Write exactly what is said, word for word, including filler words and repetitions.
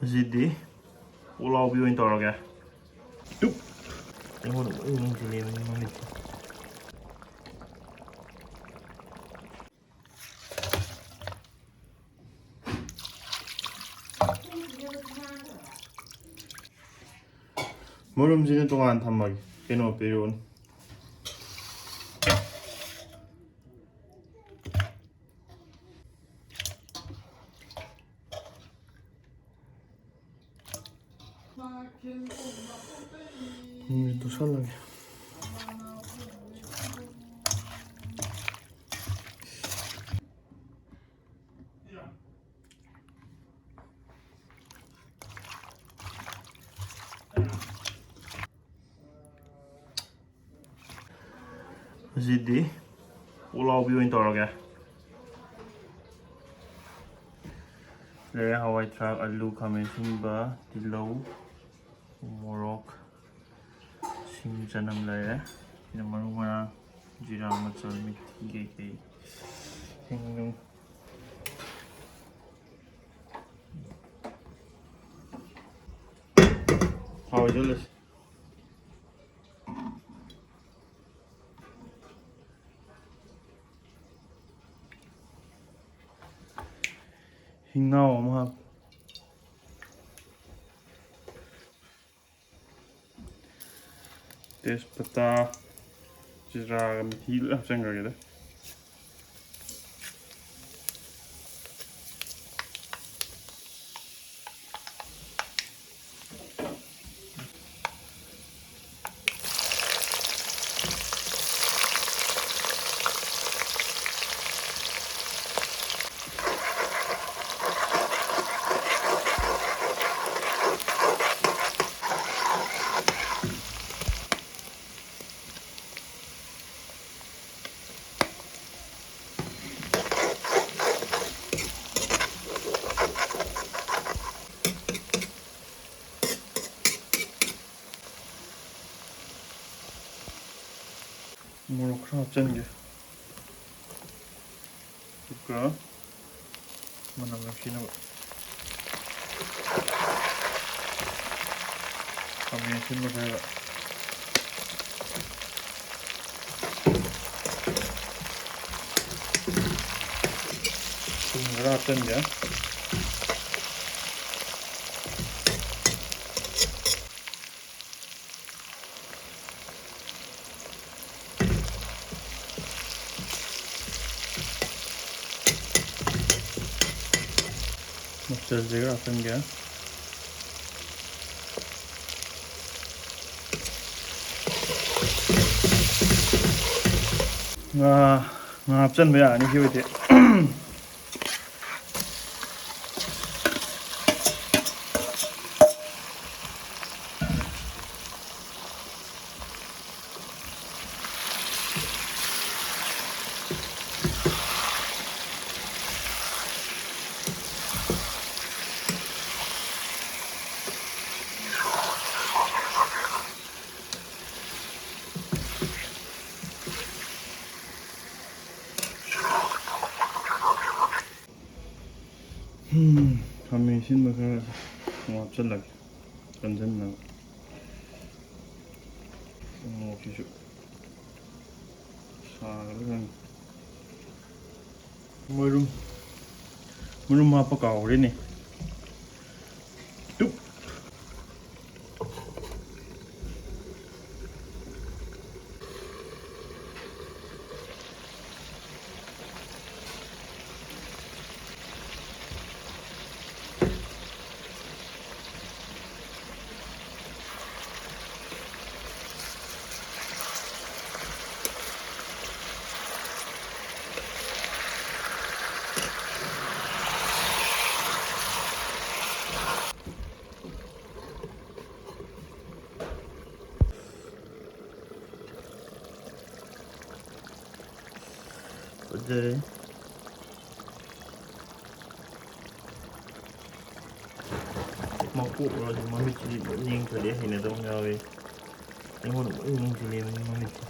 ꯍꯧꯖꯤꯛꯇꯤ ꯄꯨꯛꯂꯥꯎꯕꯤ ꯑꯣꯏꯅ ꯇꯧꯔꯒꯦ꯫ ꯇꯨꯞ! ꯑꯩꯉꯣꯟꯗ ꯂꯣꯏ ꯌꯦꯡꯁꯤꯜꯂꯦ ꯃꯃꯤꯠꯁꯦ꯫ ꯃꯔꯨꯝꯁꯤꯅ ꯇꯣꯉꯥꯟ ꯊꯝꯃꯒꯦ꯫ ꯀꯩꯅꯣ ꯄꯤꯔꯛꯑꯣꯅꯦ꯫ ꯎꯝ, ꯇꯣꯠꯁꯜꯂꯒꯦ꯫ ꯍꯧꯖꯤꯛꯇꯤ ꯄꯨꯛꯂꯥꯎꯕꯤ ꯑꯣꯏꯅ ꯇꯧꯔꯒꯦ꯫ ꯂꯩꯔꯦ ꯍꯋꯥꯏ ꯊ꯭ꯔꯥꯛ, ꯑꯂꯨ, ꯈꯥꯃꯦꯟ ꯑꯁꯤꯟꯕ, ꯇꯤꯜꯍꯧ, ꯃꯣꯔꯣꯛ, ꯁꯤꯡ, ꯆꯅꯝ ꯂꯩꯔꯦ꯫ ꯁꯤꯅ ꯃꯔꯨ ꯃꯔꯥꯡ, ꯖꯤꯔꯥ ꯃꯆꯜ, ꯃꯤꯊꯤ ꯀꯩꯀꯩ, ꯁꯤꯡ ꯅꯨꯡ꯫ ꯍꯥꯎꯏ ꯆꯠꯂꯁꯤ꯫ ꯍꯤꯡꯅꯥꯎ ꯑꯃ ꯍꯥꯞ꯫ ꯇꯦꯖꯄꯇꯥ, ꯖꯤꯔꯥꯒ ꯃꯤꯊꯤ ꯂꯣꯏ ꯍꯥꯞꯆꯤꯟꯈ꯭ꯔꯒꯦꯗ꯫ ꯃꯣꯔꯣꯛ ꯈꯔ ꯍꯥꯞꯆꯤꯟꯒꯦ꯫ ꯑꯗꯨꯒ ꯃꯅꯝ ꯅꯨꯡꯁꯤꯅꯕ꯫ ꯈꯥꯃꯦꯟ ꯑꯁꯤꯟꯕ ꯈꯔꯒ꯫ ꯊꯨꯝ ꯈꯔ ꯍꯥꯞꯆꯤꯟꯒꯦ꯫ ꯃꯆꯜꯁꯦ ꯈꯔ ꯍꯥꯞꯆꯤꯟꯒꯦ꯫ ꯉꯥ, ꯉꯥ ꯍꯥꯞꯆꯤꯟꯕ ꯌꯥꯔꯅꯤ ꯁꯤ ꯑꯣꯏꯗꯤ꯫ ꯎꯝ, ꯈꯥꯃꯦꯟ ꯑꯁꯤꯟꯕ ꯈꯔ ꯑꯃꯨꯛ ꯍꯥꯞꯆꯤꯜꯂꯒꯦ, ꯀꯟꯖꯟꯅꯕ꯫ ꯎꯃꯣꯔꯣꯛꯁꯤꯁꯨ ꯁꯥꯒꯗ꯭ꯔꯥ ꯈꯪꯗꯦ꯫ ꯃꯔꯨꯝ, ꯃꯔꯨꯝ ꯍꯥꯞꯄ ꯀꯥꯎꯔꯦꯅꯦ꯫ ꯇꯨꯞ꯫ ꯐꯖꯔꯦ꯫ ꯃꯀꯣꯛ ꯑꯣꯏꯔꯁꯨ ꯃꯃꯤꯠꯁꯤꯗꯤ ꯂꯣꯏ ꯌꯦꯡꯁꯤꯜꯂꯦ, ꯍꯩꯅꯗꯕ ꯌꯥꯎꯋꯦ꯫ ꯑꯩꯉꯣꯟꯗ ꯂꯣꯏ ꯌꯦꯡꯁꯤꯜꯂꯦ ꯃꯃꯤꯠꯁꯦ꯫